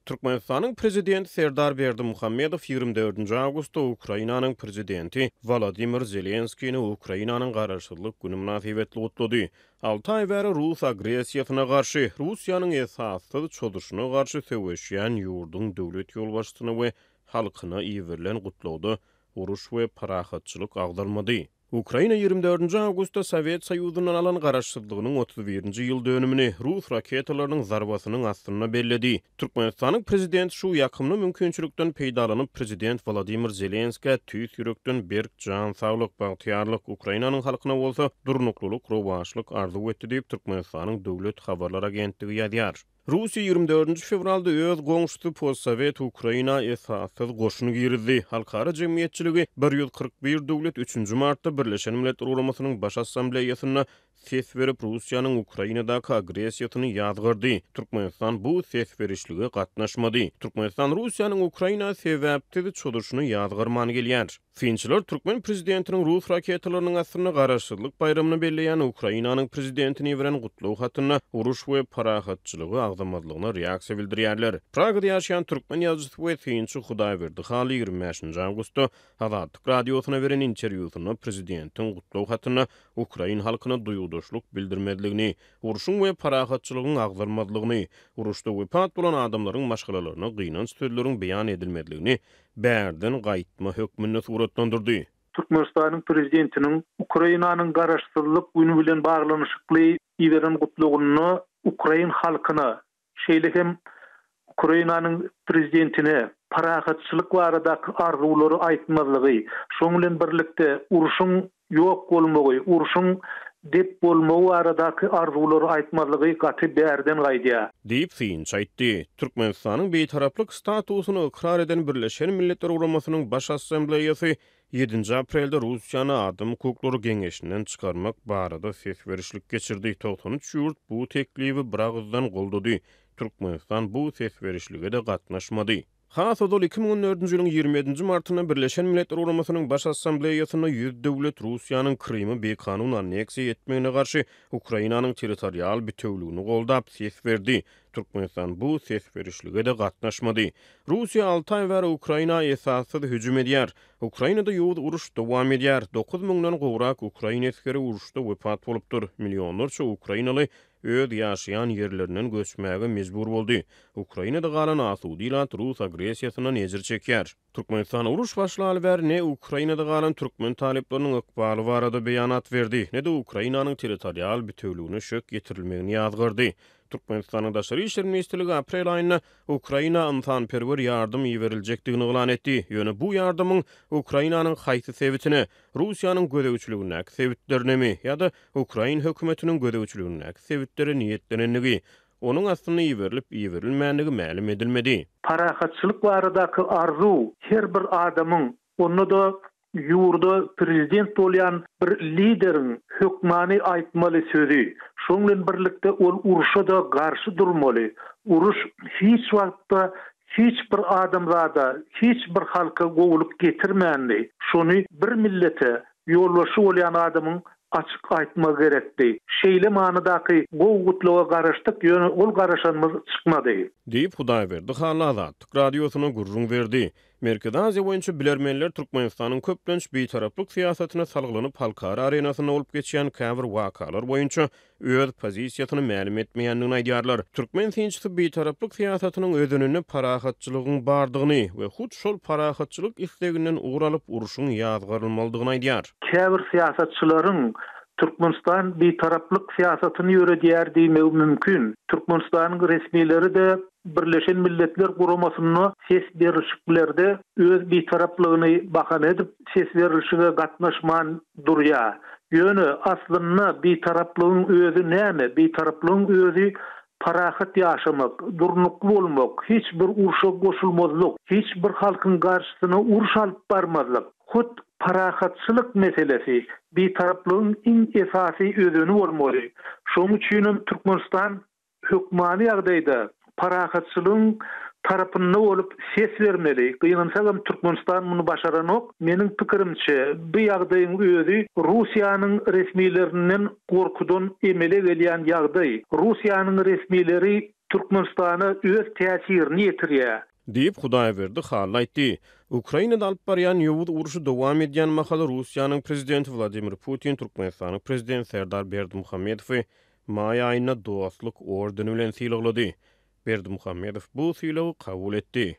Türkmenistanyň Prezidenti Serdar Berdimuhamedow 24-nji awgustda Ukrainanyň Prezidenti Wolodymyr Zelenskini Ukrainanyň Garaşsyzlyk güni mynasybetli gutlady. Alty aý bäri rus agressiýasyna garşy, Russiýanyň esassyz çozuşyna garşy söweşýän ýurduň döwlet ýolbaşçysyna we halkyna iberilen gutlagda uruş we parahatçylyk agzalmady. Ukraina 24-nji awgustda Sowet Soýuzyndan alan garaşsyzlygynyň 31-nji ýyl dönümini rus raketalarynyň zarbasynyň astynda belledi. Türkmenistanyň Prezidenti şu ýakymly mümkinçilikden peýdalanyp, Prezident Wolodymyr Zelenskä tüýs ýürekden berk jan saglyk, bagtyýarlyk, Ukrainanyň halkyna bolsa durnuklylyk, rowaçlyk arzuw etdi diýip, Türkmenistanyň Döwlet habarlar agentligi ýazýar. Russiýa 24-nji fewralda öz goňşusy postsowet Ukraina esassyz goşun girizdi. Halkara jemgyýetçiligi 141 döwlet üçünji martda Birleşen Milletler Guramasynyň Baş Assambleýasynda ses berip, Russiýanyň Ukrainadaky agressiýasyny ýazgardy. Türkmenistan bu ses berişlige gatnaşmady. Türkmenistan Russiýanyň Ukraina sebäpsiz çozuşyny ýazgarman gelýär. Synçylar türkmen prezidentiniň rus raketalarynyň astynda garaşsyzlyk baýramyny belleýän Ukrainanyň prezidentine iberen gutlag hatynda uruş we parahatçylygy agzamazlygyna reaksiýa bildirýärler. Pragada ýaşaýan türkmen ýazyjysy we synçy Hudaýberdi Hally 25-nji awgustda Azatlyk Radiosyna beren interwýusynda prezidentiň gutlag hatynda ukrain halkyna duýgudaşlyk bildirmezligini, urşuň we parahatçylygyň agzalmazlygyny, uruşda wepat bolan adamlaryň maşgalalaryna gynanç sözleriň beýan edilmezligini bärden gaýtma hökmünde suratlandyrdy. Türkmenistanyň Prezidentiniň Ukrainanyň Garaşsyzlyk güni bilen baglanyşykly iberen gutlagynda ukrain halkyna, şeýle hem Ukrainanyň Prezidentine parahatçylyk baradaky arzuwlary aýtmazlygy, şonuň bilen birlikde urşuň ýok bolmagy, urşuň dep bolmagy baradaky arzuwlary aýtmazlygy gaty bärden gaýdýar. Diýip, synçy aýtdy. Türkmenistanyň Bitaraplyk statusyny ykrar eden Birleşen Milletler Guramasynyň Baş Assambleýasy ýedinji aprelde Russiýany Adam hukuklary geňeşinden çykarmak barada ses berişlik geçirdi. 93 ýurt bu teklibi biragyzdan goldady. Türkmenistan bu ses berişlige-de gatnaşmady. Has ozal 2014-nji ýylyň 27-nji martynda Birleşen Milletler Guramasynyň Baş Assambleýasynda 100 döwlet Russiýanyň Krymy bikanun anneksiýa etmegine garşy Ukrainanyň territorial bitewüligini goldap ses berdi. Türkmenistan bu ses berişlige-de gatnaşmady. Russiýa alty aý bäri Ukraina esassyz hüjüm edýär. Ukrainada ýowuz uruş dowam edýär. Dokuz müňden gowrak ukrain esgeri uruşda wepat bolupdyr. Millionlarça ukrainaly öz ýaşaýan ýerlerinden göçmäge mejbur boldy. Ukrainada galan asuda ilat rus agressiýasyndan ejir çekýär. Türkmenistan uruş başlaly bäri ne Ukrainada galan türkmen talyplarynyň ykbaly barada beýanat berdi, ne-de Ukrainanyň territorial bitewüligine şek ýetirilmegini ýazgardy. Türkmenistanyň Daşary işler ministrligi aprel aýynda Ukraina ynsanperwer ýardym iberiljekdigini yglan etdi. Ýöne bu ýardamyň Ukrainanyň haýsy sebitine, Russiýanyň gözegçiligindäki sebitlerinemi ýa-da ukrain hökümetiniň gözegçiligindäki sebitlere niýetlenendigi, onuň aslynda iberilip-iberilmändigi mälim edilmedi. Parahatçylyk baradaky arzuw her bir adamyň, onda-da ýurda prezident bolýan bir lideriň hökmany aýtmaly sözi. Şonuň bilen birlikde ol urşa-da garşy durmaly. Uruş hiç wagtda hiç bir adamzada, hiç bir halka gowulyk getirmändi. Şony bir millete ýolbaşçy bolýan adamyň açyk aýtmagy gerekdi. Şeýle manydaky gowy gutlaga garaşdyk, ýöne ol garaşanymyz çykmady. Diýip, Hudaýberdi Hally Azatlyk Radiosyna gürrüň berdi. Merkezi Aziýa boýunça bilermenler Türkmenistanyň köplenç bitaraplyk syýasatyna salgylanyp halkara arenasynda bolup geçýän käbir wakalar boýunça öz pozisiýasyny mälim etmeýändigini aýdýarlar. Türkmen synçysy bitaraplyk syýasatynyň özeninde parahatçylygyň bardygyny we hut şol parahatçylyk isleginden ugur alyp urşuň ýazgarylmalydygyny aýdýar. Käbir syýasatçylaryň Türkmenistan bitaraplyk syýasatyny ýöredýär diýmegi mümkin. Türkmenistanyň resmileri-de Birleşen Milletler Guramasynda ses berilişiklerde öz bitaraplygyny bahana edip ses berilişige gatnaşman durýar. Ýöne, aslynda bitaraplygyň özi näme? Bitaraplygyň özi parahat ýaşamak, durnukly bolmak, hiç bir urşa goşulmazlyk, hiç bir halkyň garşysyna uruş alyp barmazlyk. Hut parahatçylyk meselesi bitaraplygyň iň esasy özeni bolmaly. Şonuň üçinem Türkmenistan hökmany ýagdaýda parahatçylygyň tarapynda bolup ses bermeli. Gynansagam Türkmenistan muny başaranok. Meniň pikirimçe bu ýagdaýyň özi Russiýanyň resmilerinden gorkudan emele gelýän ýagdaý. Russiýanyň resmileri. Türkmenistana öz täsirini ýetirýär. Diýip, Hudaýberdi Hally aýtdy. Ukrainada alyp barýan ýowuz urşy dowam edýän mahaly Russiýanyň Prezidenti Wladimir Putin Türkmenistanyň Prezidenti Serdar Berdimuhamedowy maý aýynda Dostluk ordeni bilen sylaglady. Berdimuhamedow bu sylagy kabul etdi.